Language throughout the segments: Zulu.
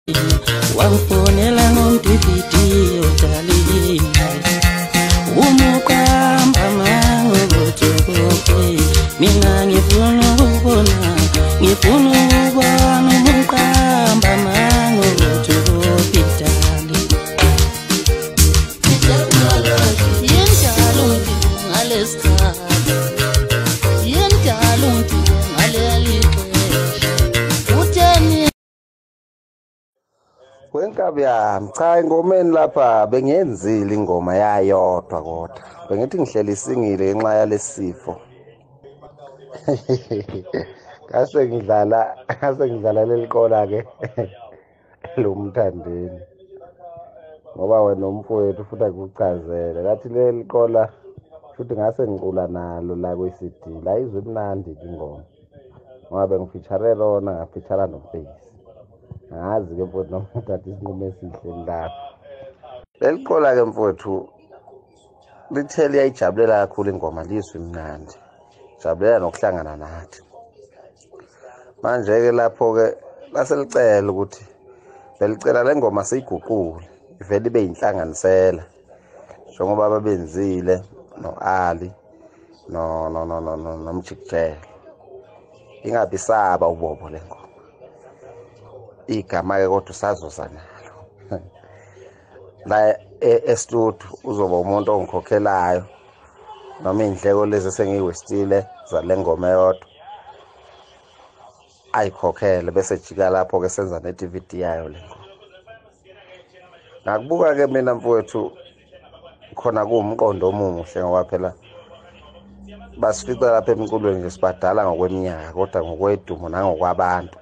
Wangifonela ngomdividiyo darling, umuqamba mangokuthi mina ngifuna ukubona, ngifuna ukubona umuqamba mangokuthi darling. Yindalo ngalesikhathi, yindalo ngaleli xesha, utheni? Wenkabi yami, cha, engomeni lapha bengiyenzile ingoma yayodwa, kodwa bengithi ngihleli isingile ngenxa yalesifo. Ngase ngidlala leli qola ke lomthandeni, ngoba wena umfowethu futhi akuchazele ngathi leli qola, futhi ngase ngicula nalo la kwi-CD la, izwe imnandi ke ingoma, ngoba bengifeature lona, ngafeature noFace. Angazi-ke mfowethu noma uthatha isinqumo esihle lapho. Leli qola ke mfowethu lithe liyayijabulela kakhulu ingoma, lizwe imnandi, jabulela nokuhlangana nathi. Manje-ke lapho-ke laselicela ukuthi belicela le ngoma siyiguqule ivele ibe yinhlanganisela, njengoba babenzile no-Ali no no no no no noMjikijelo, ingabi saba ubobo le ngoma. Igama-ke kodwa usazoza nalo la e-studio, uzoba umuntu ongikhokhelayo noma iy'ndleko lezi esengiyiwestile zale ngoma eyodwa ayikhokhele, bese jika lapho-ke senza ne-DVD yayo le ngoma. Ngakubuka-ke mina mfowethu, khona kuwumqondo omuhle, ngoba phela basifica lapha emculweni nje sibadala ngokweminyaka, kodwa ngokwedumo nangokwabantu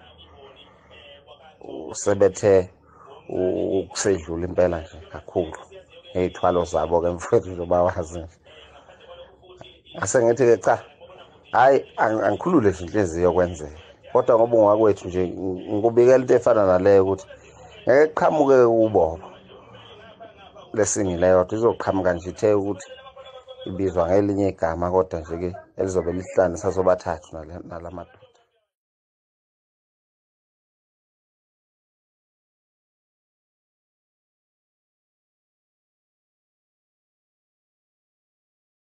sebethe ukusedlula impela nje kakhulu ngey'thwalo zabo-ke mfowethu, njengoba wazi nje. Ngase ngithi-ke cha, hhayi, angikhulule nje inhliziyo kwenzeka, kodwa ngoba ungakwethu nje ngikubikela into efana naleyo ukuthi ngeke kuqhamuke kubobo lesingile yodwa, izoqhamuka nje ithe ukuthi ibizwa ngelinye igama, kodwa nje-ke elizobe lihlanganisa sobathathu nalamadoda.